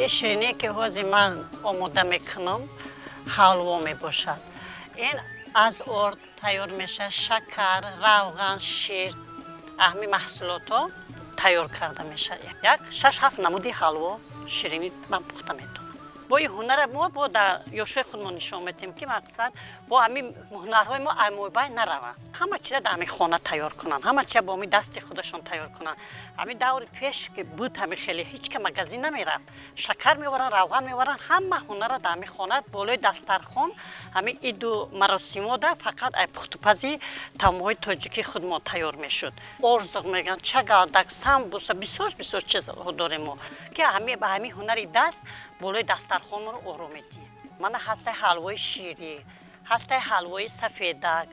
Ин шириние, ки ҳозир ман омода мекунам, ҳалво мебошад. Ин аз орд тайёр мешавад, шакар, равған, шир, ҳамин маҳсулотҳо тайёр карда мешавад. Як шаш ҳафт намуди ҳалво, ширинӣ ман пухта метавонам. Бо ин ҳунара мо бо дар ёшои худмон нишон медиҳем, ки мақсад бо ҳамин ҳунарҳои мо аз мобайн нараванд. Ҳама чиза дар ҳамин хона тайёр кунанд, ҳама чиза бо ҳамин дасти худашон тайёр кунанд. Ҳамин даври пеш ки буд, ҳамин хеле ҳеҷ ка магазин намерафт, шакар меоваранд, равған меоваранд, ҳама ҳунара дар ҳамин хона болои дастархон. Ҳамин иду маросимода фақат ай пухтупази таомҳои тоҷикии худмон тайёр мешуд. Орзуқ мегӯянд, чагалдак, самбуса, бисёр бисёр чизҳо дорем мо, ки ба ҳамин ҳунари даст болои дастархонро оро медиҳем. Мана, ҳастай ҳалвои ширӣ, ҳастай ҳалвои сафедак,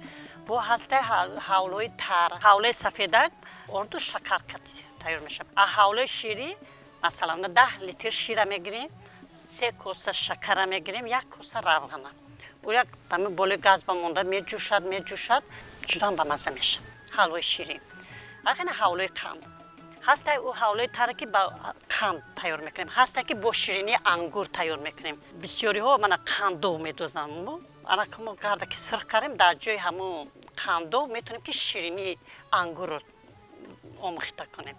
бо ҳастай ҳалвои тар. Ҳалвои сафедак орду шакар тайёр мешавад, а ҳалвои ширӣ, масалан, 10 литр шира мегирем, 3 коса шакара мегирем, 1 коса равғана. Ӯ як ҳамин болои газ ба монда меҷӯшад, меҷӯшад, ҷудоам ба мазза мешавад ҳалвои ширӣ. Ахина ҳалвои қанд ҳастай, ӯ ҳалвои таре, ки ба қанд тайёр мекунем, ҳастай, ки бо ширинии ангур тайёр мекунем. Бисёриҳо мана қандов медозанд. Ана мо гарда ки сирх кардем, дар ҷои ҳамун қандов метавонем, ки ширинии ангурро омехта кунем.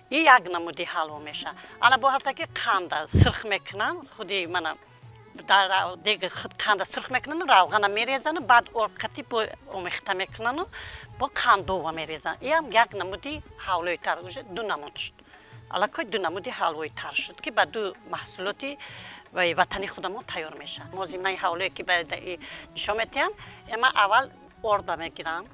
Ин як намуди ҳалво мешавад. Ана бо ҳаста, ки қанда сирх мекунанд, худи мана дар дег худ қанда сирх мекунану равғана мерезану баъд орқати бо омехта мекунану бо қандова мерезанд. Иам як намуди ҳалвои тар. Уже ду намуд шуд, аллакай ду намуди ҳалвои тар шуд, ки ба ду маҳсулоти ватани худамон тайёр мешавад. Ҳозир ман ҳалвое, ки нишон медиҳам, ман аввал орда мегирам,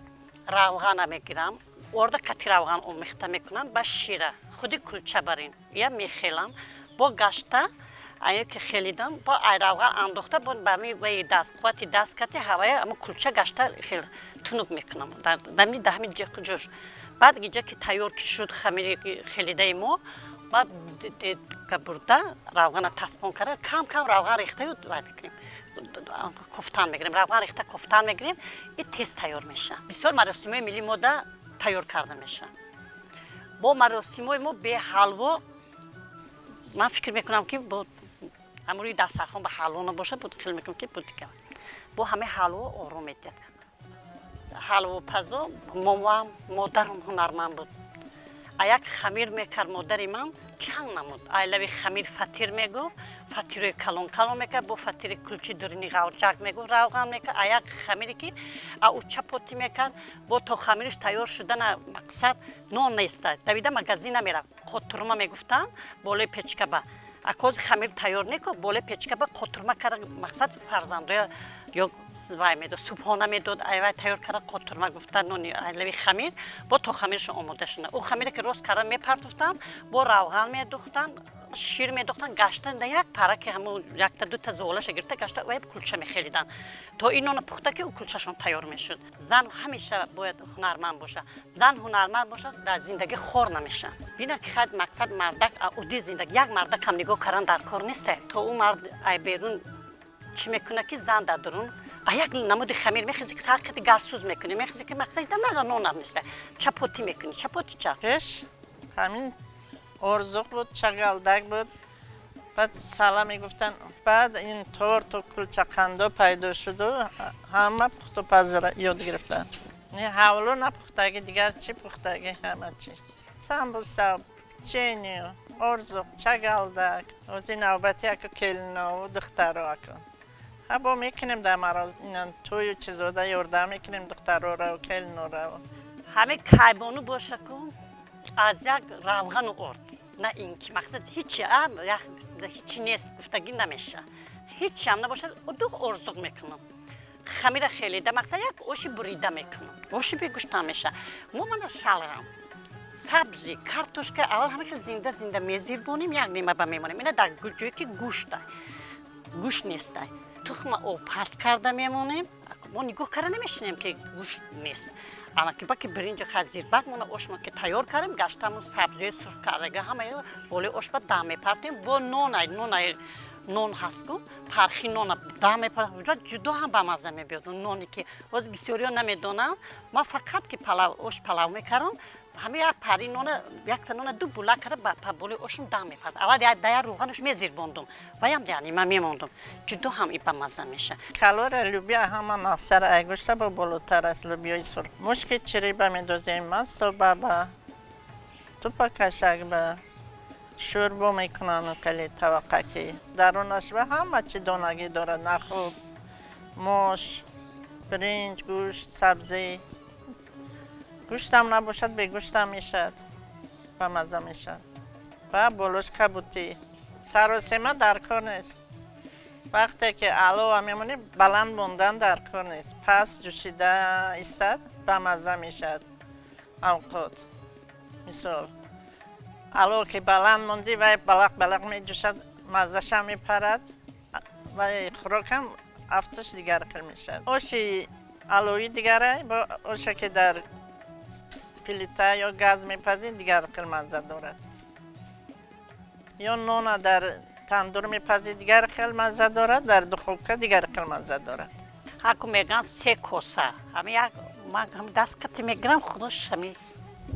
равғана мегирам, орда кати равған омехта мекунам ба шира, худи кулча барин я мехелам, бо гашта ае ки хелидам, бо ай равған андохта, бо ба ми даст, қуввати даст кати ҳавая ама кулча гашта хел тунук мекунам дами даҳами ҷӯш. Баъд гиҷа ки тайёр ки шуд хамири хелидаи мо, баъд бурда равғана таспон карда, кам кам равған рехтаю вай мекунем, кофтан мегирем, равған рехта кофтан мегирем. И тез тайёр мешавад. Бисёр маросимҳои миллии мода тайёр карда мешавад. Бо маросимҳои мо бе ҳалво, ман фикр мекунам, ки бо ҳамрӯи дастархон ба ҳалво набошад, бо хел мекунам, ки бо дига бо ҳамаи ҳалво ором медиҳад. Ҳалвопазо момоам, модарам ҳунарманд буд. А як хамир мекард модари ман, чанд намуд айлави хамир фатир мегуфт, фатирои калон калон мекард, бо фатири кулчи дурини ғавҷак мегуфт, равған мекард. А як хамире, ки а ӯ чапотӣ мекард, бо то хамириш тайёр шудана, мақсад, нон неста, давида магазин намерафт, қотурма мегуфтанд, болои печка ба акози хамир тайёр неку, болои печка ба қотурма карда, мақсад, фарзандоя ё вай медод, субҳона медод, айвай тайёр карда, қотурма гуфта, нони айлави хамир, бо то хамиршон омода шуда, ӯ хамире ки рост карда мепартофтанд, бо равған медухтанд, шир медохтанд, гашта як пара, ки ҳамун якта дута зуолаша гирифта, гашта вай кулча мехелиданд, то ин нона пухта, ки ӯ кулчашон тайёр мешуд. Зан ҳамеша бояд ҳунарманд бошад. Зан ҳунарманд бошад, дар зиндагӣ хор намешавад. Бинад, ки хай, мақсад, мардак уди зиндагӣ, як мардакам нигоҳ кардан дар кор неста, то ӯ мард ай берун чӣ мекунад, ки зан дар дурун а як намуди хамир мехези, ки сар кати гарсӯз мекунӣ, мехези, ки мақсад нара, нонам неста, чапотӣ мекунӣ, чапоти ча. Пеш ҳамин орзуқ буд, чагалдак буд, баъд сала мегуфтанд. Баъд ин торту кулчақандо пайдо шуду, ҳама пухтупазра ёд гирифтанд. Не ҳавло напухтагӣ, дигар чӣ пухтагӣ? Ҳама чӣ: самбуса, печенье, орзуқ, чагалдак. Ози навбати аку келинову духтаро аку ҳа бо мекунем, дар тӯю чизода ёрдам мекунем духтарора келинора. Ҳамин кайбону боша ку, аз як равғану орд, на ин ки мақсад ҳичи ҳичи нест гуфтагӣ намеша. Ҳичиам набошад, ду орзуқ мекунам, хамира хелида, мақсад, як оши бурида мекунам, оши бегӯшт намеша. Мо мана шалғам, сабзи, картошка аввал ҳама хел зинда зинда мезирбонем, як нима ба мемонем. Ина дар ҷое ки гӯшта, гӯшт нестай, тухма об паст карда мемонем. Мо нигоҳ карда намешинем, ки гӯшт нест. Анаки ба ки биринҷа ха зирбак мона, ошмо ки тайёр кардем, гаштаму сабзиҳои сурх кардага ҳамаи болои ош ба дам мепартем, бо нонай, нонай, нон ҳаст ку, пархи нона дам мепартем, ҷудо ҳам ба мазза мебиёд. Ноне ки ҳозир бисёриҳо намедонанд, ман фақат ки палав, ош палав мекардам. Ҳами як пари нона, якта нона ду була кара ба болои ошум дам мепард. Аввал да як рӯғанаш мезирбондум, ваям яъни ман мемондум. Ҷудо ҳам и бамазза меша. Калория лӯбия ҳама нақсар айгӯшта бо болотар аст лӯбиёи сурх. Мушки чириба медозем, мастоба ба тупа кашак ба шӯрбо мекунанд, кали таваққакӣ. Дарунаш ба ҳама чи донагӣ дорад: нахӯд, мош, биринҷ, гӯшт, сабзӣ. Гӯштам набошад, бегӯштам мешавад, бамазза мешавад. Ва болош кабутӣ. Саросема дар кор нест. Вақте ки алова мемонӣ, баланд мондан дар кор нест, паст ҷӯшида истад, бамазза мешавад авқот. Мисол, алов ки баланд мондӣ, вай балақ балақ меҷӯшад, маззашам мепарад, вай хӯрокам афташ дигар хел мешавад. Оши аловӣ дигарай, бо оше ки дар плита ё газ мепазӣ, дигар хел мазза дорад. Ё нона дар тандур мепазӣ, дигар хел мазза дорад, дар духовка дигар хел мазза дорад. Ҳаку мегӯянд се коса, ҳами як ман ҳами даст кати мегирам, худош ҳами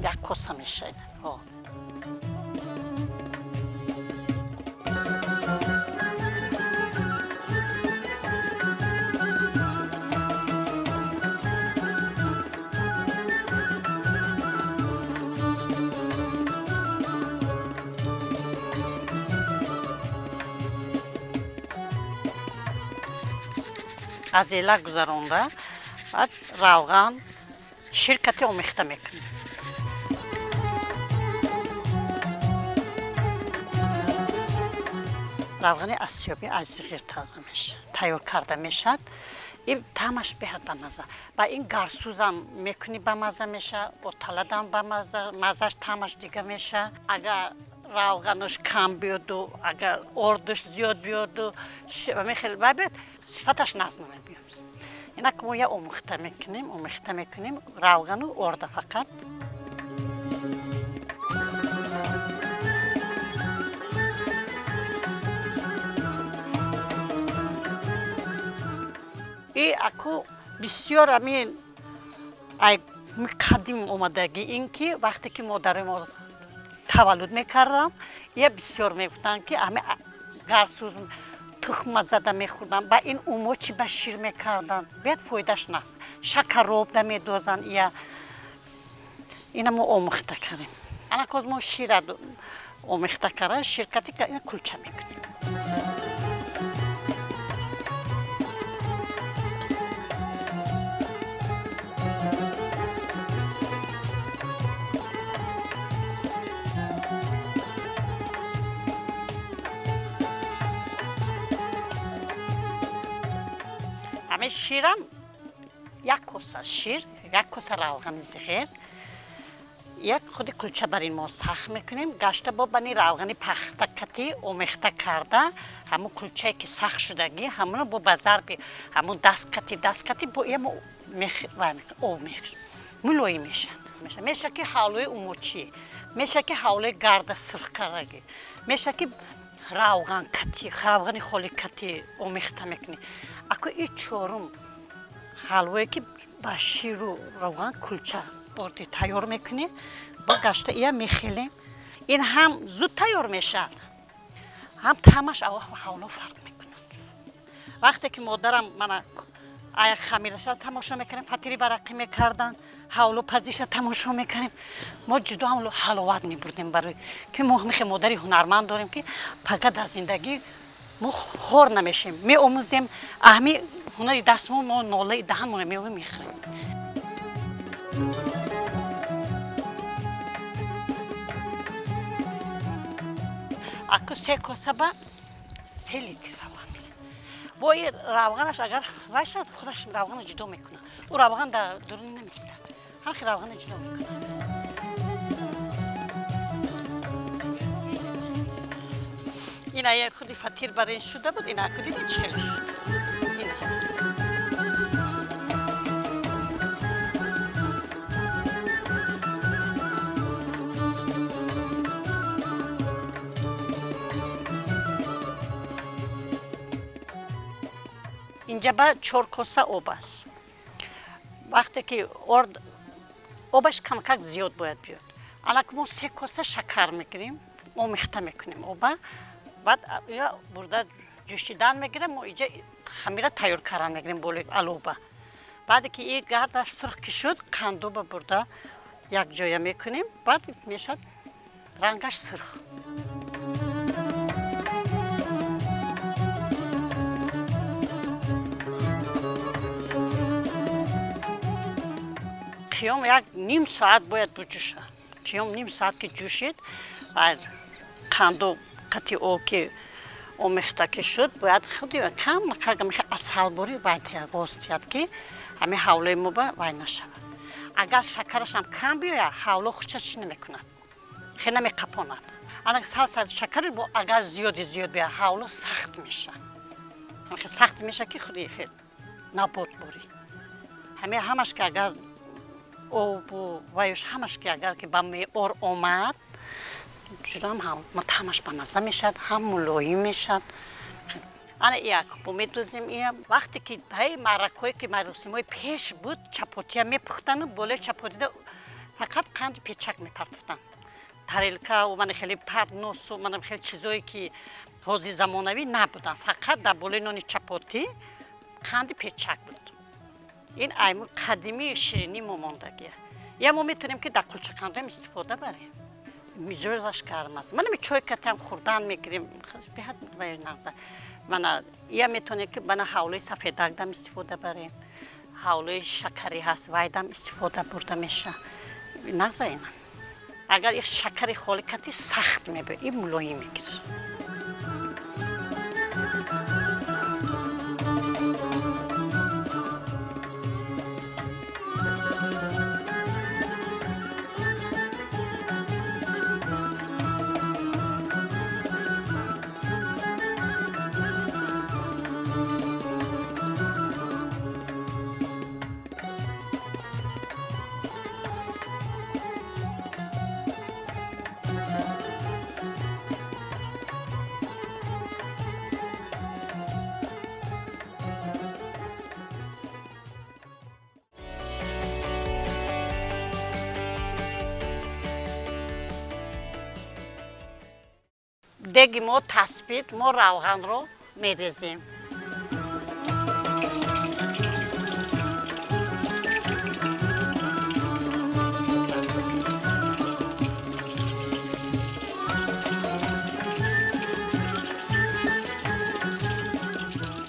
як коса мешавад. Аз ела гузаронда, баъд равған ширкати омехта мекунем. Равғани асёбӣ аз зиғир таза мешавад, тайёр карда мешавад. И таъмаш беҳад бамазза. Ба ин гарсӯзам мекунӣ, бамазза мешавад, оталадам бамазза, маззаш таъмаш дига мешавад. Агар равғанаш кам биёду, агар ордаш зиёд биёду, хеле бай биёд, сифаташ нағз намебиёд. Инак мо я омехта мекунем, омехта мекунем равғану орда фақат. И аку бисёр амин ай қадим омадагӣ, ин ки вақте ки модари мо таваллуд мекардам, я бисёр мегуфтанд, ки ами гарсӯз тухма зада мехӯрдам, ба ин умочи ба шир мекарданд, беяд фоидаш нағз, шакароб да медозанд. Я ина мо омӯхта кардем. Анакоз мо шира омехта карда, ширкати ина кулча мекунем. Ҳамин ширам як коса шир, як коса равғани зиғир, як худи кулча бар ин мо сахт мекунем. Гашта бо бани равғани пахта кати омехта карда, ҳамун кулчае ки сахт шудагӣ, ҳамуно бо ба зарби ҳамун даст кати, даст кати бо имо об мулоим мешавад. Мешавад ки ҳавлои умочӣ, мешавад ки ҳавлои гарда сурх кардагӣ, мешавад ки равған кати, равғани холи кати омехта мекунӣ. Ако и чорум ҳалвое ки ба ширу равған кулча борди тайёр мекунӣ, бо гашта ия мехелем. Ин ҳам зуд тайёр мешавад, ҳам таъмаш ҳавло фарқ мекунад. Вақте ки модарам мана ая хамираша тамошо мекардем, фатири варақӣ мекардан, ҳавло пазиша тамошо мекардем, мо ҷудо ҳам ҳаловат мебурдем, барои ки мо мехе модари ҳунарманд дорем, ки фақат дар зиндагӣ мо хор намешем, меомӯзем аҳми ҳунари дастмо, мо нолаи даҳанмона меовем, мехӯрем. Аку се коса ба 3 литр равған мегирем. Бо и равғанаш агар вай шуд, худаш равғана ҷудо мекунад. Ӯ равған дар дуруни намистад, ҳамхи равғана ҷудо мекунад. Ина худи фатир бар ин шуда буд, ина аку дидед чӣ хеле шуд. Ина инҷа ба 4 коса об аст. Вақте ки орд обаш камкак зиёд бояд биёд. Алак мо 3 коса шакар мегирем, омехта мекунем оба, баъд бурда ҷӯшидан мегирем, мо иҷа хамира тайёр кардан мегирем болои алоба. Баъде ки и гардаш сурх ки шуд, қандоба бурда якҷоя мекунем, баъд мешавад рангаш сурх. Қиём як ним соат бояд буҷӯшад. Қиём ним соат ки ҷӯшид, қанду қати об ки омехта ки шуд, бояд худи кам асалборӣ вай ғоз диҳад, ки ҳамин ҳавлои мо ба вай нашавад. Агар шакарашам кам биёяд, ҳавло худша чӣ намекунад, хе намеқапонад. Ана сал сал шакараш бо агар зиёди зиёд биёяд, ҳавло сахт мешавад. Ҳамин сахт мешавад, ки худи хел набот борӣ. Ҳамин ҳамаш ки агар обу ваюш ҳамаш ки агар ки ба меъёр омад, ҷудам ҳам ҳамаш ба мазза мешавад, ҳам мулоим мешавад. Ана як бо медӯзем ия. Вақте ки ҳай маъракҳое ки маросимҳои пеш буд, чапотия мепухтану болои чапотида фақат қанди печак мепартофтанд. Тарелка мана хеле подносу мана хеле чизое ки ҳозир замонавӣ набуданд. Фақат дар болои нони чапотӣ қанди печак буд. Ин айму қадимии ширинӣ мо мондагия. Я мо метавонем ки дар кулчақандам истифода барем. Мизоҷаш гарм аст. Мана ми чой катам хӯрдан мегирем, беҳад нағза. Мана я метавонем ки мана ҳавлои сафедакдам истифода барем. Ҳавлои шакарӣ ҳаст, вайдам истифода бурда мешавад. Нағза ина. Агар их шакари холӣ кати сахт мебояд, ин мулоим мегирад. Деги мо тасбит, мо равғанро мерезем.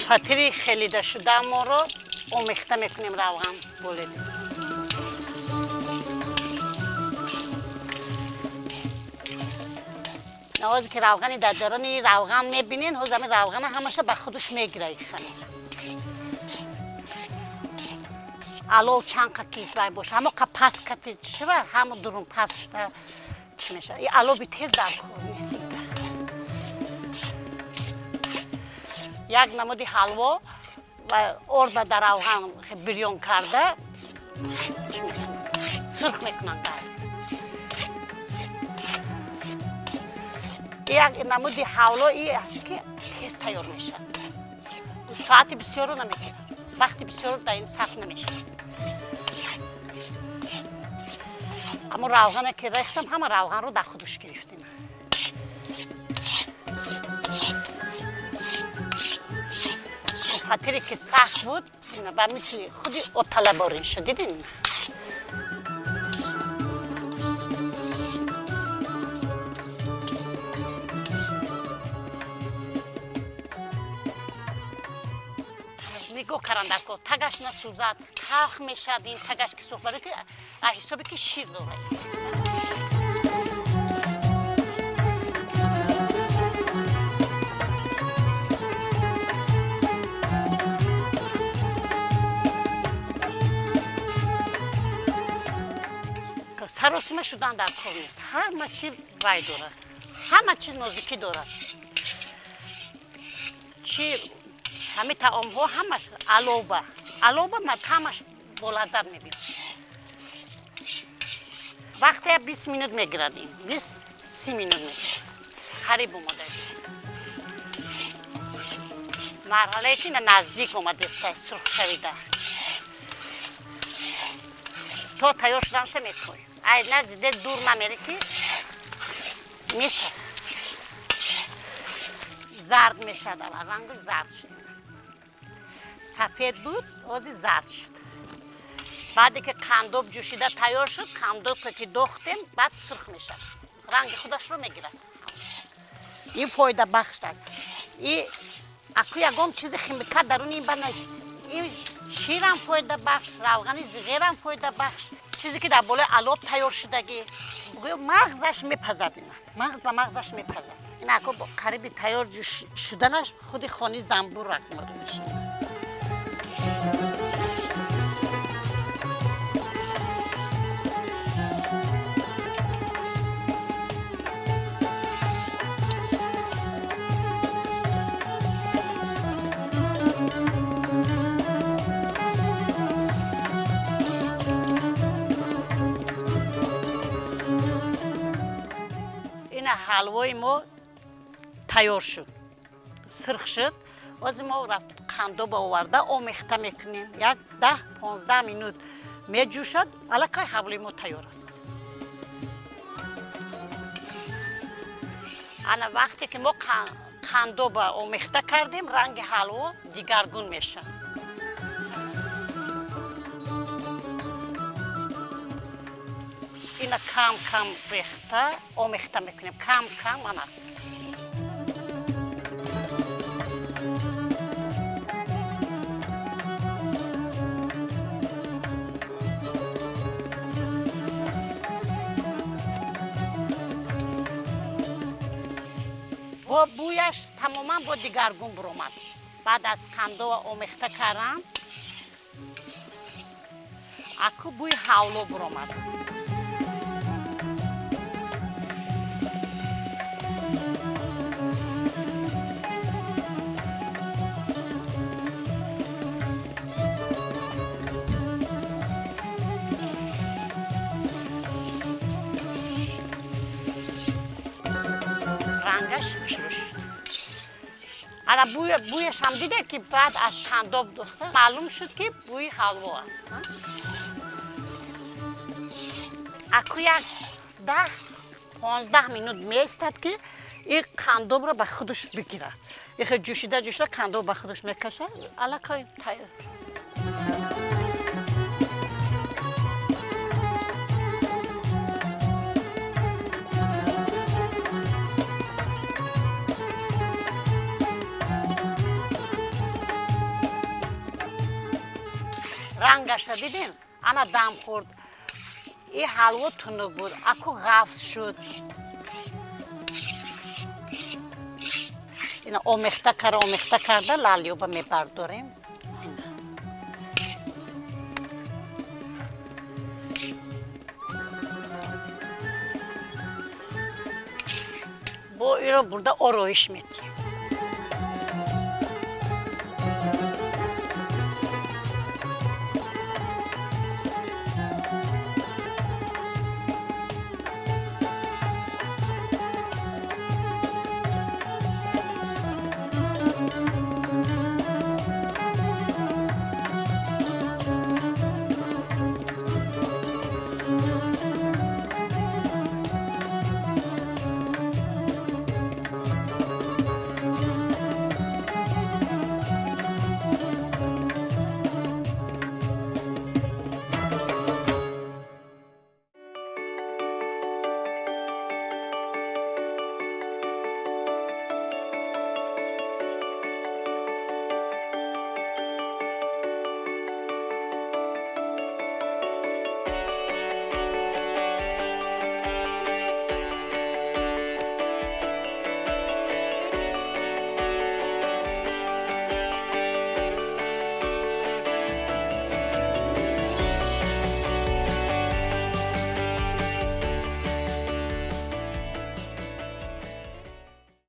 Фатири хелида шудаамонро омехта мекунем равған болед. Навозе ки равғани дар даруни равған мебинен, ҳоз ҳамин равғана ҳамаша ба худаш мегирад хамир. Алов чанд қа ки вай боша, ҳамо қа пас кати чӣ шава, ҳамо дурун пас шуда чӣ мешава. И алови тез дар кор несида. Як намуди ҳалво ва орда дар равған бирён карда чӣ мекунанд? Сурх мекунанд дар. Як намуди ҳавло ки тез тайёр мешавад. Соати бисёрро намегирад. Вақти бисёрро дар ин сарф намешавад. Ҳамон равғане ки рехтам, ҳама равғанро дар худаш гирифтем. Фатире ки сахт буд, ба мисли худи отала борин шуд, дидин? Нигоҳ кардан дар кор, тагаш насӯзад, талх мешавад ин тагаш ки сӯхт, барои ки аз ҳисобе ки шир дорад. Саросима шудан дар кор нест. Ҳама чи вай дорад, ҳама чи нозикӣ дорад. Чи ҳамин таомҳо ҳамаш алоба, алоба ҳамаш болаззат мебинад. Вақте 20 минут мегирад ин, 20-30 минут мегирад. Қариб омода. Марҳалае ки наздик омадест, сурх шавида. То тайёр шуданша мекоем. Ай назди дур намери ки меша зард мешад, рангу зард шуд. Сафед буд, ҳозир зард шуд. Баъде ки қандоб ҷӯшида тайёр шуд, қандобро ки дохтем, баъд сурх мешавад, ранги худашро мегирад. Ин фоидабахш аст. И аку ягон чизи химикат даруни ин ба нест. Ин ширам фоидабахш, равғани зиғерам фоидабахш, чизе ки дар болои алоб тайёр шудагӣ, гӯё мағзаш мепазад, ина мағз ба мағзаш мепазад. Ин аку қариби тайёр шуданаш худи хони занбурак мешавад. Ҳалвои мо тайёр шуд, сирх шуд. Ҳозир мо қандоба оварда омехта мекунем. Як 10-15 минут меҷӯшад, аллакай ҳалвои мо тайёр аст. Ана вақте ки мо қандоба омехта кардем, ранги ҳалво дигаргун мешавад. Ина кам кам рехта омехта мекунем, кам кам. Ана бо бӯяш тамоман бо дигаргун буромад. Баъд аз қандова омехта кардан аку бӯи ҳавло буромад. Рангаш хушрӯ шуд. Ана бӯяшам диде ки баъд аз қандоб духта маълум шуд ки бӯи ҳалво аст. Аку як 10-15 минут меистад ки ин қандобро ба худаш бигирад. Ихе ҷӯшида ҷӯшида қандоб ба худаш мекашад, аллакай тайёр. Рангаша дидем, ана дам хӯрд. И ҳалво тунук буд, аку ғафз шуд. Ина омехта карда, омехта карда лалёба мебардорем. Бо иро бурда ороиш метиҳем.